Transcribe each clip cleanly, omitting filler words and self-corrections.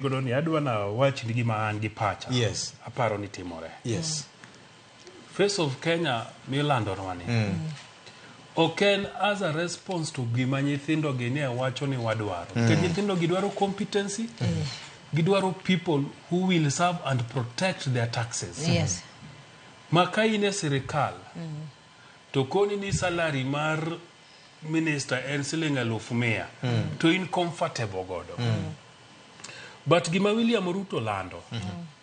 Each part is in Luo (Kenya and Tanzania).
Godo ni adwa na wachni gima an gi pacha. Aparo ni timore. Face of Kenya milandonwa ni. Ok en as a response to gima nyithindo gi ne wacho ni wadwaro. Nikech nyithindo gi dwaro competency, gidwaro people who will serve and protect their taxes. Ma ka in e sirikal, to koni ni salary mar minister en siling 100,000, to in comfortable godo. But gima William Ruto lando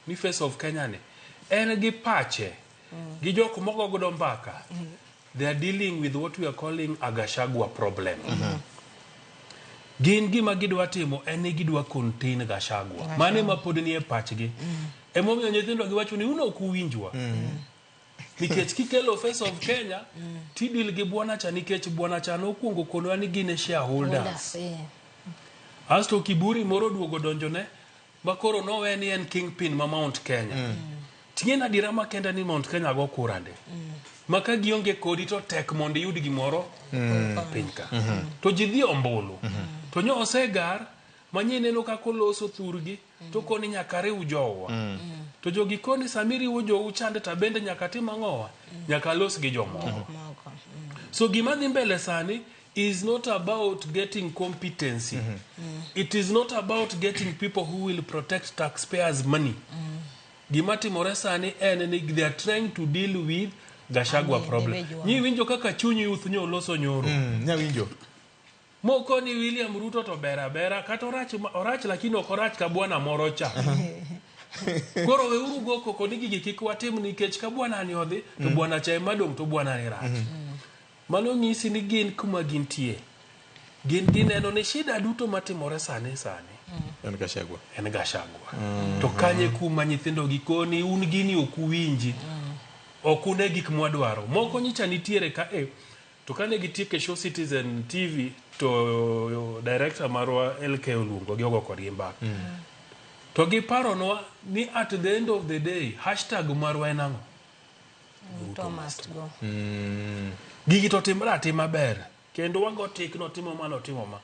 ni Face of Kenya ni en gi pache gi jok mogo godo mbaka. They are dealing with what we are calling a Gachagua problem. Gin gima gidwa timo en ni gidwa contain Gachagua. Mano ema pod nie pachgi. Emomiyo nyithindo giwacho ni un ok uwinjwa. Nikech kikelo Face of Kenya, tidil gi bwana cha nikech bwana cha nokwongo konwa ni gin e shareholders. Asto kiburi moro duogo donjone ma koro nowe ni en kingpin ma Mount Kenya. Ting'e adiera makende ni Mount Kenya go kura nde. Ma ka gionge kodi to tek mondo iyud gimoro piny ka. To ji dhi ombulu. To nyo osegar ma nyi neno kaka oloso thurgi to koni nyaka riw jowa. To jogi koni sama iriwo jou chande to bende nyaka tim ang'owa? Nyaka los gi jomoko. Moko. So gima dhi mbele sani is not about getting competency. It is not about getting people who will protect taxpayers' money. Gima timore sani en ni they are trying to deal with Gachagua Ani, problem. individual. Nyi winjo kaka chuny youth nyo oloso nyoro. Nyawinjo. Moko ni William Ruto to ber abera kata orach, orach lakini ok orach ka bwana moro cha. Koro weuru go koko ni gigi kik watim nikech ka bwana ni odhi to bwana cha ema dong' to bwana ni rach. Mano nyisi ni gin kuma gintie. Gin gineno ni shida duto matimore sani sani En Gachagua. En Gachagua. To kanye kuma nyithindo gi koni un gini ok uwinji. Ok une gik mwadwaro. Moko nyicha nitiere ka e to kane gitieko e show Citizen TV to director marwa LK oluongo gi ogo kodgi mbaka. To giparonwa ni at the end of the day hashtag marwa en ang'o? Ruto must go. Gigi to timre atima ber. Kendo wago tik notimo ma notimo ma.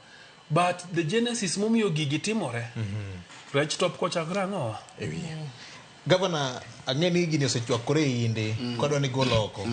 But the genesis momiyo gigi timore. Rech top kochakre ang'owa? E wiye. Gavana, ang'e ni gini osechwakore e inde, kodwa ni gol oko.